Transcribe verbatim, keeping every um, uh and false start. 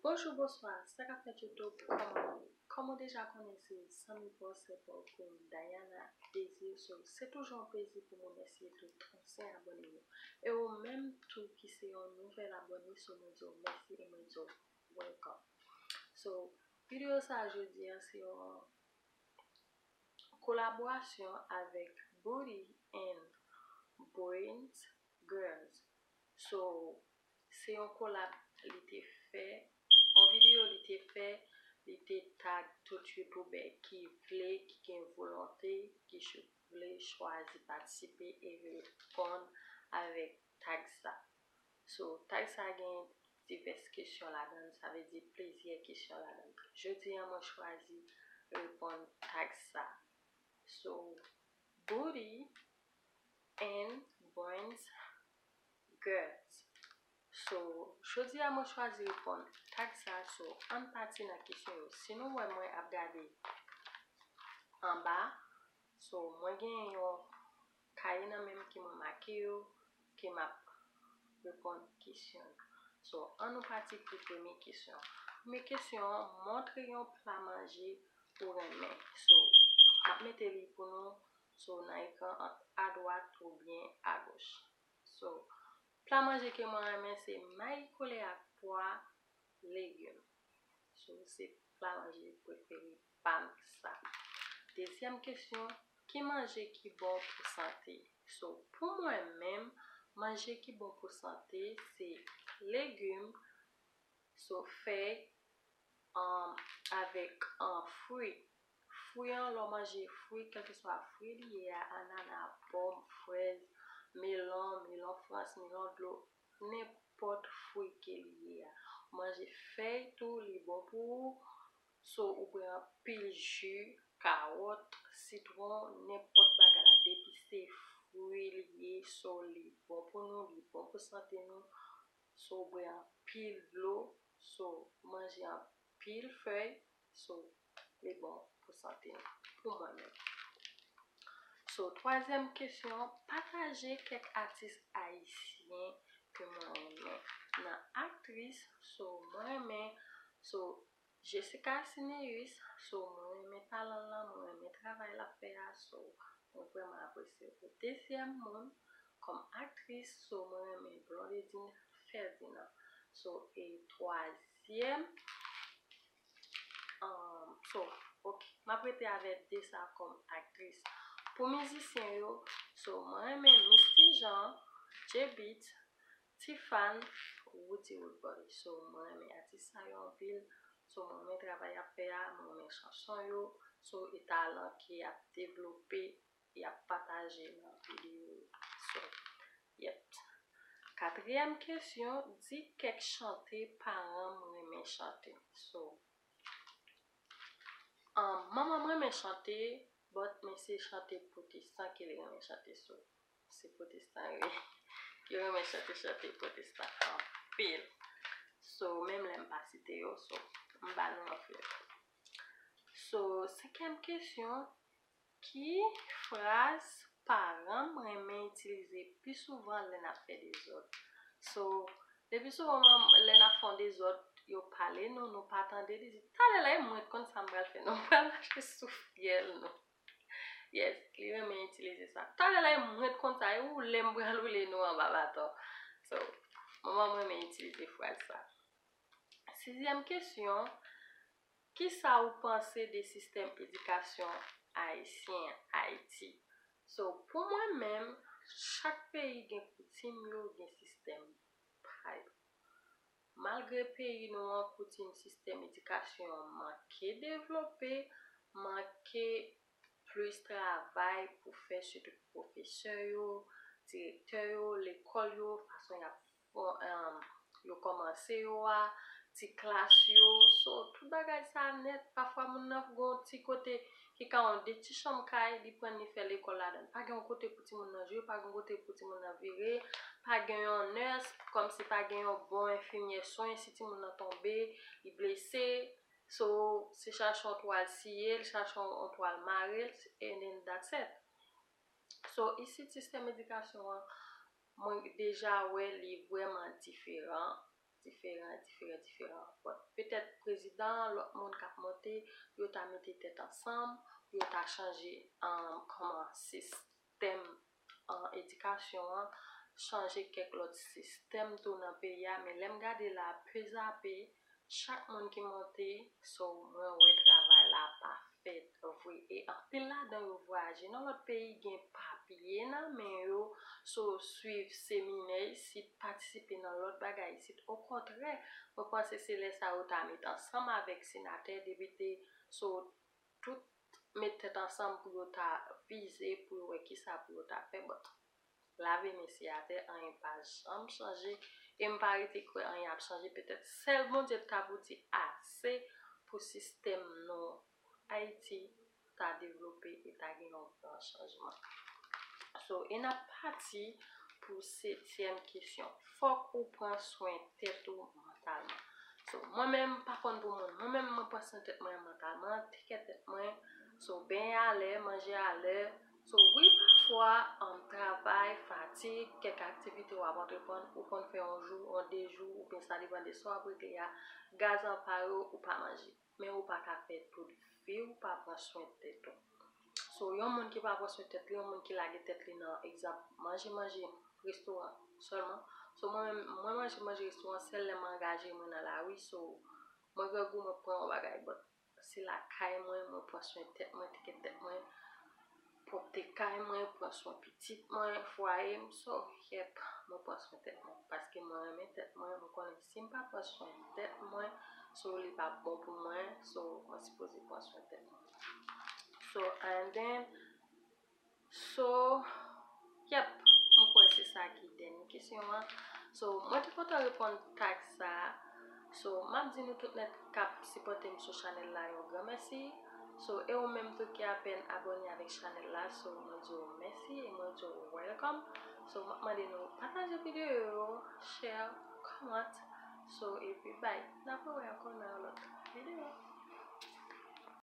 Bonjou, bonswa, sa k ap fèt YouTube, kòman w ye? Kòm ou deja konnen, se zanmi pa w, sè pa w, Queen Diana Désir. So, se toujou yon plezi pou mwen remèsye tout ansyen abòne yo. E ou menm tou ki se yon nouvèl abòne, so mwen di w mèsi e mwen di w welcome. So, videyo sa a jodi a, se yon kolaborasyon avèk Booty and Brains Girls. So, se yon kolab li te fè, yon videyo li te fè, li te tag tout youtubè ki vle, ki gen volonte, ki ch- vle chwazi patisipe e reponn avèk tag sa. So, tag sa gen divès kesyon ladan l, sa vle di plizyè kesyon ladan l. Jodi a, mwen chwazi reponn tag sa. So, Booty and Brains Girls. So, jodi a, mwen chwazi reponn tag sa. So, ann pati nan kesyon yo. Si nou wè mwen ap gade anba, so, mwen gen yon kaye nan men m ke mwen make yo, ke m ap reponn kesyon yo. So, ann nou pati pou premye kesyon. Premye kesyon an, montre yon pla manje ou renmen. So, m ap mete li pou nou, so, nan ekran an, adwat oubyen agoch. So, pla manje ke mwen renmen se mayi kole ak pwa, legim. So, se pla manje prefere pa m sa. Dezyèm kesyon, ki manje ki bon pou sante? So, pou mwen menm, manje ki bon pou sante, se legim, so, fèy, um, avèk, um, fwi. Fwi an, lè w manje fwi, kèlkeswa fwi li ye a, anana, pòm, frèz, melon, melon frans, melon dlo, nenpòt fwi ke li ye a. Manje fèy tou, li bon pou ou. So, ou bwè anpil ji, kawòt, sitwon, nenpòt bagay la, depi se fwi li ye, so, li bon pou nou, li bon pou sante nou. So, ou bwè anpil dlo, so, manje anpil fèy, so, li bon pou sante nou, pou mwen menm. So, twazyèm kesyon, pataje kèk atis ayisyen ke mwen renmen. Nan aktris, so, mwen renmen, so, Jessica Cineus, so, mwen renmen talan l lan, mwen renmen travay l ap fè a, so, mwen vrèman apresye l. Dezyèm moun, kòm aktris, so, mwen renmen Blondedine Ferdinand. So, e twazyèm, um, so, ok, m ap rete avèk de sa kòm aktris. Pou mizisyen yo, so, mwen renmen Misty Jean, J-Beatz, Tifan, Roody Roodboy. So, mwen renmen atis sa yo anpil. So, mwen renmen travay y ap fè a, mwen renmen chanson yo. So, e talan ke y ap devlope, y ap pataje nan videyo yo. So, yep. Katriyèm kesyon, di kèk chante paran m renmen chante. So, um, manman m renmen chante, but men se chante pwotestan ke li renmen chante. So, se pwotestan yo ye. Yo renmen chante, chante pwotestan anpil. So, menm lè m pa site yo, so, m ba nou yon flè. So, senkyèm kesyon, ki fraz paran m renmen itilize pi souvan lè n ap fè dezòd? So, le pi souvan, lè n ap fè yon dezòd, yo pale nou, nou pa tande, li di, talè la, e mwen k konn sa m pral fè, non, m pral mache sou fyèl nou. Yes, li renmen itilize sa. Talè la, e mwen k konn sa, e woule m pral woule nou anba baton. So, manman m renmen itilize fraz sa. Sizyèm kesyon, kisa ou panse de sistèm edikasyon ayisyen, Ayiti? So, pou mwen menm, chak peyi gen koutim yo, gen sistèm pa yo. Malgre peyi nou an, koutim sistèm edikasyon an manke devlope, manke plis travay pou fè, sitou pou pwofesè yo, direktè yo, lekòl yo, fason y ap fò-, em, yo kòmanse yo a, ti klas yo. So, tout bagay sa nèt, pafwa moun nan gen yon ti kote ki ka yon de ti chanm kay, li pran li fè lekòl ladan l. Pa gen yon kote pou timoun nan jwe, pa gen yon kote pou timoun nan vire, pa gen yon nès, kòmsi pa gen yon bon enfimyè swen, si timoun nan tonbe, li blese, so, se chache yon twal siye l, chache yon, yon twal mare l, and then that's it. So, isit, sistèm edikasyon an, mwen deja wè li vrèman diferan. diferan, diferan, diferan. Bon, petèt prezidan, lòt moun k ap monte, yo ta mete tèt ansanm, yo ta chanje, um, kòman, sistèm, um, edikasyon an, chanje kèk lòt sistèm tou nan peyi a, men lè m gade la, pezape, chak moun ki monte, so, mwen wè travay la pa fèt vre. E anpil ladan yo vwayaje nan lòt peyi, gen papye nan men yo, so, swiv seminè isit, patisipe nan lòt bagay isit. Okontrè, mwen panse se lè sa yo ta met ansanm avèk senatè, depite, so, tout met tèt ansanm pou yo ta vize, pou yo wè kisa pou yo ta fè. But, lave men se atè, anyen pa janm chanje. E m pa rete kwè anyen ap chanje. Petèt sèl Bondye ta pou di ase pou sistèm nou Ayiti ta devlope e ta gen yon gran chanjman. So, e n ap pati pou setyèm kesyon. Fòk ou pran swen tèt ou mantalman. So, mwen menm, m pa konn pou moun. Mwen menm, mwen pran swen tèt mwen mantalman, teke tèt mwen. So, benyen alè, manje alè. So, wi, pafwa, um, travay, fatig, kèk aktivite w ap antreprann, ou konn fè yon jou, yon de jou, oubyen sa depann de sa w ap regle a, gaz an pa yo, ou pa manje. Men ou pa ka fè tout vi w pa pran swen tèt ou. So, yon moun ki pa pran swen tèt li, yon moun ki lage tèt li nan, egzanp, manje, manje, restoran sèlman. So, mwen menm, mwen manje, manje restoran sèl lè m angaje mwen nan lari. So, mwen grangou, mwen pran yon bagay, but se lakay mwen, mwen pran swen tèt mwen, teke tèt mwen, pwòpte kay mwen, pran swen pitit mwen, fwaye m, so, yep, mwen pran swen tèt mwen. Paske mwen renmen tèt mwen, mwen konnen si m pa pran swen tèt mwen, so, li p ap bon pou mwen, so, mwen sipoze pran swen tèt mwen. So, and then, so, yep, mwen kwè se sa ki dènye kesyon an. So, mwen te kontan reponn tag sa a. So, m ap di nou tout nèt k ap sipòte m sou chanèl la yon gran mèsi. So, e ou menm tou ki apèn abòne avèk chanèl la, so, mwen di w mèsi e mwen di w welcome. So, m ap mande nou pataje videyo yo, share, comment. So, epi bye. N ap rewè ankò nan yon lòt videyo.